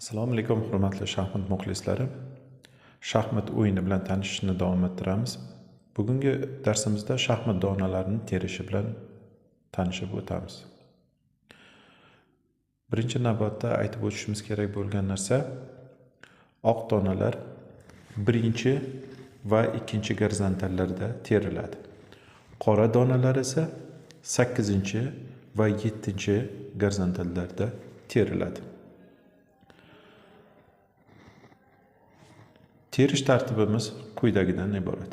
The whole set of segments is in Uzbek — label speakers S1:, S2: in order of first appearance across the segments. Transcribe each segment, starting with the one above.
S1: Assalomu alaykum hurmatli shaxmat muxlislari. Shaxmat o'yini bilan tanishishni davom ettiramiz. Bugungi darsimizda shaxmat donalarini terishi bilan tanishib o'tamiz. Birinchi navbatda aytib o'tishimiz kerak bo'lgan narsa, oq donalar birinchi va ikkinchi gorizontallarda teriladi. Qora donalar esa 8 va 7 gorizontallarda teriladi. Terish tartibimiz quyidagidan iborat.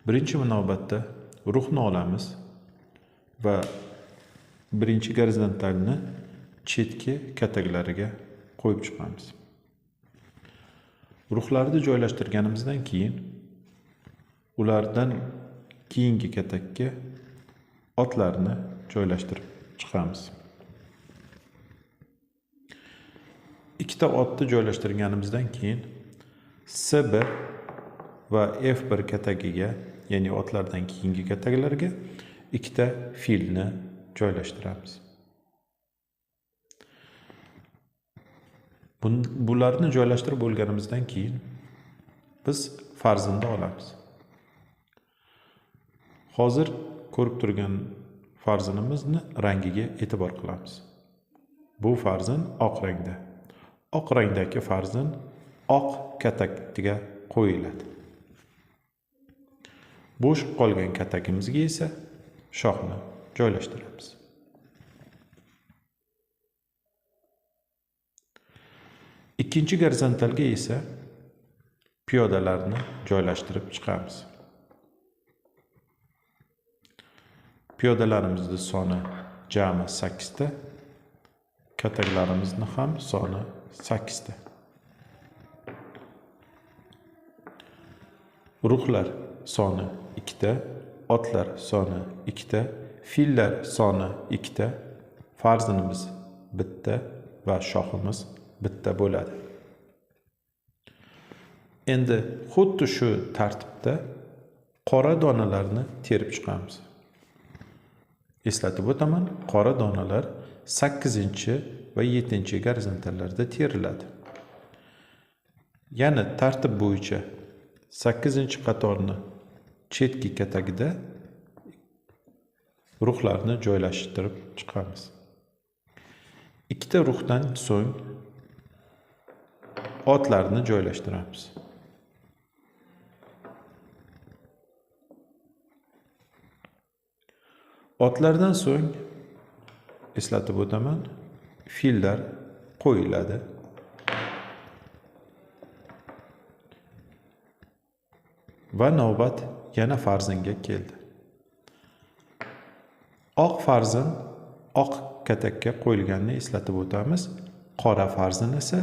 S1: Birinchi navbatda ruhni olamiz va birinchi gorizontalni chetki kataklariga qo'yib chiqamiz. Ruhlarni joylashtirganimizdan keyin ulardan keyingi katakka otlarni joylashtirib chiqamiz. Ikkita otni joylashtirganimizdan keyin S1 va F1 katagiga, ya'ni otlardan keyingi kataklarga ikkita filni joylashtiramiz. Bularni joylashtirib bo'lganimizdan keyin biz farzinni olamiz. Hozir ko'rib turgan farzinimizni rangiga e'tibor qilamiz. Bu farzin oq rangda. Oq rangdagi farzin oq katakga qo'yiladi. Bo'sh qolgan katagimizga esa shoxni joylashtiramiz. Ikkinchi gorizontalga esa piyodalarni joylashtirib chiqamiz. Piyodalarimizning soni jami 8 ta, kataklarimizning ham soni 8 ta. Ruhlar soni 2 ta, otlar soni 2 ta, fillar soni 2 ta, farzinimiz bitta va shoximiz bitta bo'ladi. Endi xuddi shu tartibda qora donalarni terib chiqamiz. Eslatib o'taman, qora donalar 8 va 7 gorizontallarda teriladi. Yana tartib bo'yicha 8 qatorni chetki katagida ruhlarni joylashtirib chiqamiz. Ikkita ruhdan so'ng otlarni joylashtiramiz. Otlardan so'ng eslatib o'taman, fillar qo'yiladi. Va navbat yana farzinga keldi. Oq farzin oq katakka qo'yilganini eslatib o'tamiz. Qora farzin esa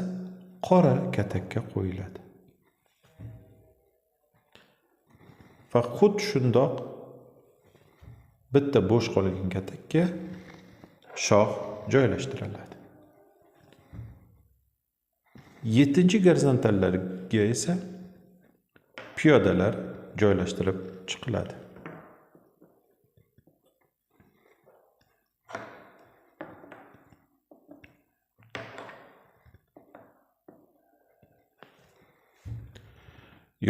S1: qora katakka qo'yiladi. Va xuddi shundoq bitta bo'sh qolgan katakka shox joylashtiriladi. 7 gorizontallarga esa piyodalar joylashtirib chiqiladi.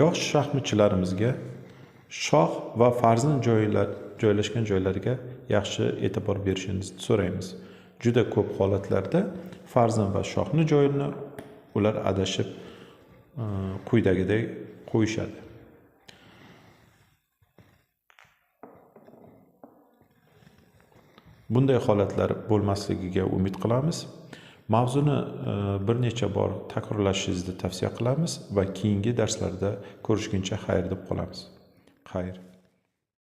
S1: Yosh shaxmatchilarimizga shoh va farzin joylashgan joylarga yaxshi e'tibor berishingizni so'raymiz. Juda ko'p holatlarda farzin va shohni joyini ular adashib quyidagidek qo'yishadi. Bunday holatlar bo'lmasligiga umid qilamiz. Mavzuni bir necha bor takrorlashingizni tavsiya qilamiz va keyingi darslarda ko'rishguncha xayr deb qolamiz. Xayr.